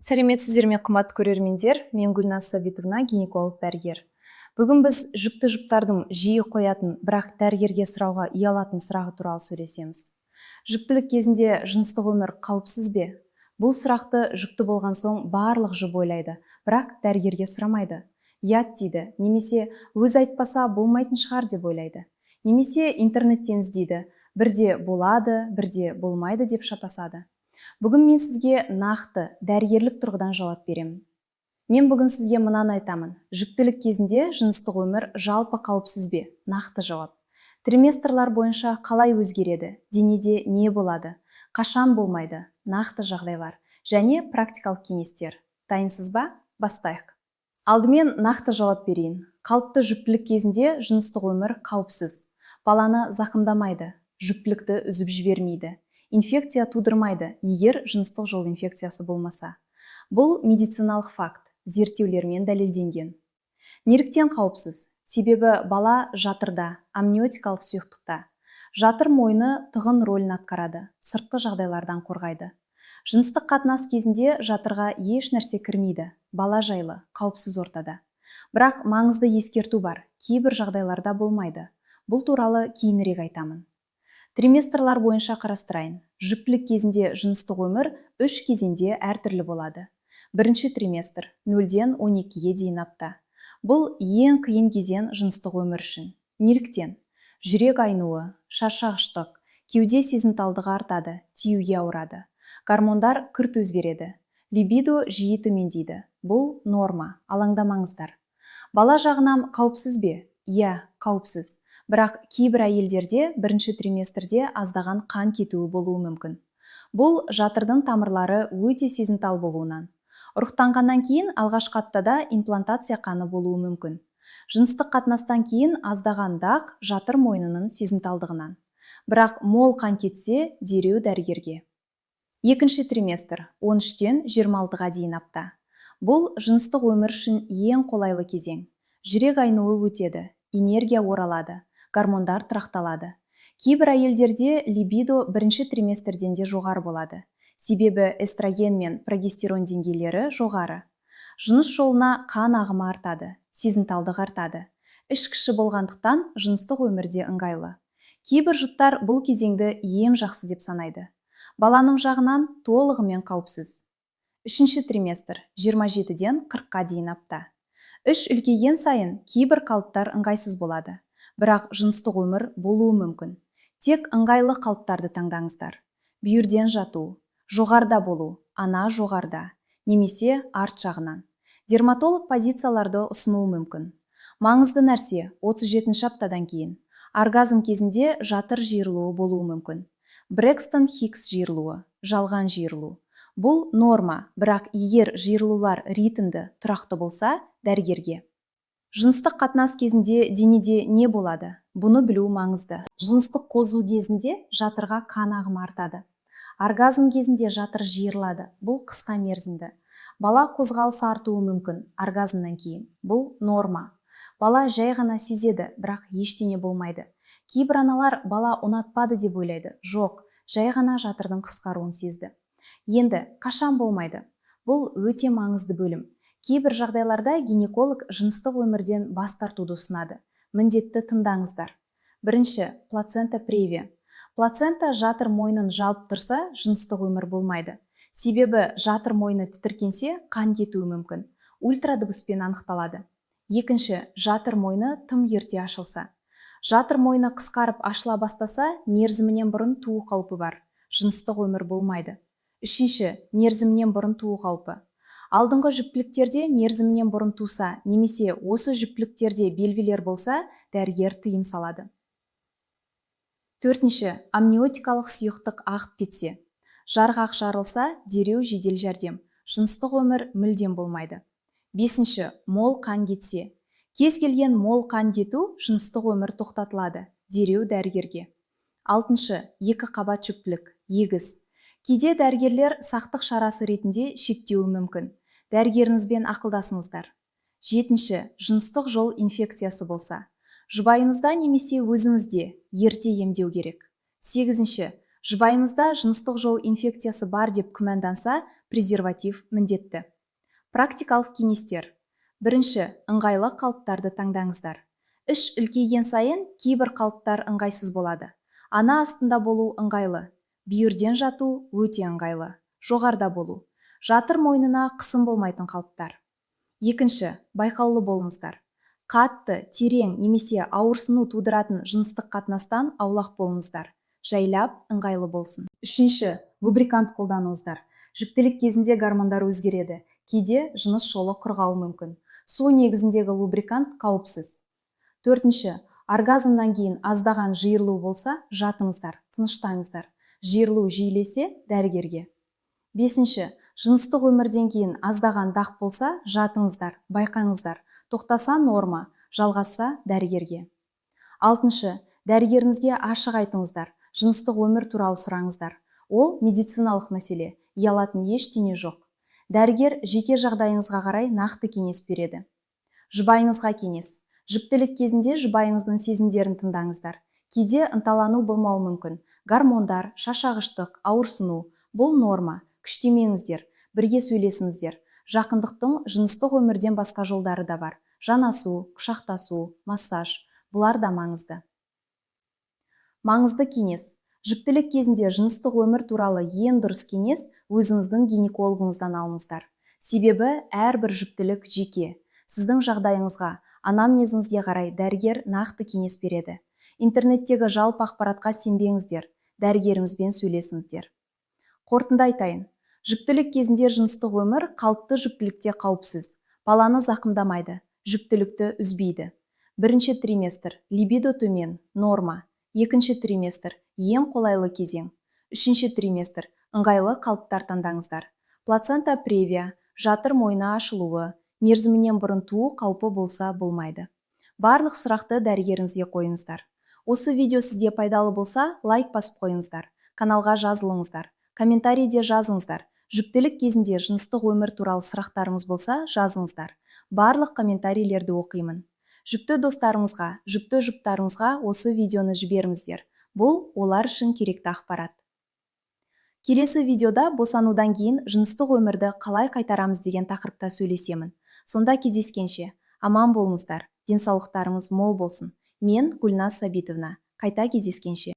Сәлеметсіздер ме, қымбатты көрермендер! Мен Гүлназ Сабитовна, гинеколог дәрігер. Бүгін біз жүкті жұптардың жиі қоятын, бірақ дәрігерге сұрауға ұялатын сұрағы туралы сөйлесеміз. Жүктілік кезінде жыныстық өмір қауіпсіз бе? Бұл сұрақты жүкті болған соң барлық жұп ойлайды, бірақ дәрігерге сұрамайды. Ұят дейді немесе өзі айтпаса, болмайтын шығар деп ойлайды. Немесе интернеттен іздейді, бірде болады, бірде болмайды деп шатасады. Бүгін мен сізге нақты, дәрігерлік тұрғыдан жауап беремін. Мен бүгін сізге мынаны айтамын: жүктілік кезінде жыныстық өмір жалпы қауіпсіз бе? Нақты жауап. Триместрлар бойынша қалай өзгереді, денеде не болады, қашан болмайды, нақты жағдайлар және практикалық кеңестер. Дайынсыз ба? Бастайық. Алдымен нақты жауап берейін. Қалыпты жүктілік кезінде жыныстық өмір қауіпсіз. Баланы зақымдамайды, жүктілікті үзіп жібермейді, инфекция тудырмайды, егер жыныстық жол инфекциясы болмаса. Бұл медициналық факт, зерттеулермен дәлелденген. Неліктен қауіпсіз? Себебі бала жатырда, амниотикалық сұйықтықта. Жатыр мойны тығын рөлін атқарады, сыртқы жағдайлардан қорғайды. Жыныстық қатынас кезінде жатырға еш нәрсе кірмейді, бала жайлы, қауіпсіз ортада. Бірақ маңызды ескерту бар: кейбір жағдайларда болмайды. Бұл туралы кейінірек айтамын. Триместрлар бойынша қарастырайын. Жүктілік кезінде жыныстық өмір үш кезеңде әртүрлі болады. Бірінші триместр, 0-ден 12-ге дейін апта. Бұл ең қиын кезең жыныстық өмір үшін. Неліктен? Жүрек айнуы, шаршағыштық, кеуде сезімталдығы артады, тиюге ауырады. Гормондар күрт өзгереді, либидо жиі төмендейді. Бұл норма, алаңдамаңыздар. Бала жағынан қауіпсіз бе? Иә, қауіпсіз. Бірақ кейбір әйелдерде бірінші триместрде аздаған қан кетуі болуы мүмкін. Бұл жатырдың тамырлары өте сезімтал болуынан. Ұрықтанғаннан кейін алғашқы аптада имплантация қаны болуы мүмкін. Жыныстық қатынастан кейін аздаған дақ жатыр мойнының сезімталдығынан. Бірақ мол қан кетсе, дереу дәрігерге. Екінші триместр, 13-тен 26-ға дейін апта. Бұл жыныстық өмір үшін ең қолайлы кезең. Жүрек айнуы өтеді, энергия оралады, гормондар тұрақталады. Кейбір әйелдерде либидо бірінші триместрден де жоғары болады, себебі эстроген мен прогестерон деңгейлері жоғары. Жыныс жолына қан ағымы артады, сезімталдық артады. Іш кіші болғандықтан, жыныстық өмірде ыңғайлы. Кейбір жұптар бұл кезеңді ең жақсы деп санайды. Баланың жағынан толығымен қауіпсіз. Үшінші триместр, 27-ден 40-қа дейін апта. Іш үлкейген сайын кейбір қалыптар ыңғайсыз болады, бірақ жыныстық өмір болуы мүмкін. Тек ыңғайлы қалыптарды таңдаңыздар: бүйірден жату, жоғарыда болу, ана жоғарыда немесе арт жағынан. Дерматолог позицияларды ұсынуы мүмкін. Маңызды нәрсе: 37 аптадан кейін оргазм кезінде жатыр жиырылуы болуы мүмкін. Брекстон Хикс жиырылуы, жалған жиырылу. Бұл норма, бірақ егер жиырылулар ритмді, тұрақты болса, дәрігерге. Жыныстық қатынас кезінде денеде не болады? Бұны білу маңызды. Жыныстық қозу кезінде жатырға қан ағымы артады. Оргазм кезінде жатыр жиырылады, бұл қысқа мерзімді. Бала қозғалысы артуы мүмкін оргазмнан кейін. Бұл норма. Бала жай ғана сезеді, бірақ ештеңе болмайды. Кейбір аналар бала ұнатпады деп ойлайды. Жоқ, жай ғана жатырдың қысқаруын сезді. Енді қашан болмайды? Бұл өте маңызды бөлім. Кейбір жағдайларда гинеколог жыныстық өмірден бас тартуды ұсынады. Міндетті тыңдаңыздар. Бірінші, плацента превия. Плацента жатыр мойнын жауып тұрса, жыныстық өмір болмайды. Себебі жатыр мойны тітіркенсе, қан кетуі мүмкін. Ультрадыбыспен анықталады. Екінші, жатыр мойны тым ерте ашылса. Жатыр мойны қысқарып ашыла бастаса, мерзімінен бұрын туу қаупі бар, жыныстық өмір болмайды. Үшінші, мерзімінен бұрын туу қаупі. Алдыңғы жүктіліктерде мерзімінен бұрын туса немесе осы жүктіліктерде белгілер болса, дәрігер тыйым салады. Төртінші, амниотикалық сұйықтық ағып кетсе. Жарғақ жарылса, дереу жедел жәрдем, жыныстық өмір мүлдем болмайды. Бесінші, мол қан кетсе. Кез келген мол қан кету, жыныстық өмір тоқтатылады, дереу дәрігерге. Алтыншы, екі қабат жүктілік, егіз. Кейде дәрігерлер сақтық шарасы ретінде шектеуі мүмкін. Дәрігеріңізбен ақылдасыңыздар. Жетінші, жыныстық жол инфекциясы болса, жұбайыңызда немесе өзіңізде, ерте емдеу керек. Сегізінші, жұбайыңызда жыныстық жол инфекциясы бар деп күмәнданса, Презерватив міндетті. Практикалық кеңестер. Бірінші, ыңғайлы қалыптарды таңдаңыздар. Іш үлкейген сайын кейбір қалыптар ыңғайсыз болады. Ана астында болу ыңғайлы. Бүйірден жату өте ыңғайлы. Жоғарыда болу. Жатыр мойнына қысым болмайтын қалыптар. Екінші, байқаулы болыңыздар. Қатты, терең немесе ауырсыну тудыратын жыныстық қатынастан аулақ болыңыздар. Жайлап, ыңғайлы болсын. Үшінші, лубрикант қолданыңыздар. Жүктілік кезінде гормондар өзгереді. Кейде жыныс жолы құрғауы мүмкін. Су негізіндегі лубрикант қауіпсіз. Төртінші, оргазмнан кейін аздаған жиырылу болса, жатыңыздар, тыныштаңыздар. Жиырылу жиілесе, дәрігерге. Бесінші, жыныстық өмірден кейін аздаған дақ болса, жатыңыздар, байқаңыздар. Тоқтаса норма, жалғасса дәрігерге. Алтыншы, дәрігеріңізге ашық айтыңыздар, жыныстық өмір туралы сұраңыздар. Ол медициналық мәселе, ұялатын ештеңе жоқ. Дәрігер жеке жағдайыңызға қарай нақты кеңес береді. Жұбайыңызға кеңес. Жүктілік кезінде жұбайыңыздың сезімдерін тыңдаңыздар. Кейде ынталану болмауы мүмкін. Гормондар, шашағыштық, ауырсыну. Бұл норма. Күштемеңіздер, бірге сөйлесіңіздер. Жақындықтың жыныстық өмірден басқа жолдары да бар. Жанасу, құшақтасу, массаж. Бұлар да маңызды. Маңызды кеңес. Жүктілік кезінде жыныстық өмір туралы ең дұрыс кеңес өзіңіздің гинекологыңыздан алыңыздар. Себебі әрбір жүктілік жеке. Сіздің жағдайыңызға, анамнезіңізге қарай дәрігер нақты кеңес береді. Интернеттегі жалпы ақпаратқа сенбеңіздер, дәрігеріңізбен сөйлесіңіздер. Қорытынды айтайын. Жүктілік кезінде жыныстық өмір қалыпты жүктілікте қауіпсіз. Баланы зақымдамайды, жүктілікті үзбейді. Бірінші триместр либидо төмен, норма. Екінші триместр ең қолайлы кезең. Үшінші триместр ыңғайлы қалыптар таңдаңыздар. Плацента превия, жатыр мойны ашылуы, мерзімінен бұрын туу қаупі болса болмайды. Барлық сұрақты дәрігеріңізге қойыңыздар. Осы видео сізге пайдалы болса, лайк басып қойыңыздар. Каналға жазылыңыздар. Комментарийде жазыңыздар. Жүктілік кезінде жыныстық өмір туралы сұрақтарыңыз болса, жазыңыздар. Барлық комментарийлерді оқимын. Жүкті достарыңызға, жүкті жұптарыңызға осы видеоны жіберіңіздер. Бұл олар үшін керекті ақпарат. Келесі видеода босанудан кейін жыныстық өмірді қалай қайтарамыз деген тақырыпта сөйлесемін. Сонда кездескенше, аман болыңыздар, денсаулықтарыңыз мол болсын. Мен Гүлназ Сабитовна. Қайта кездескенше.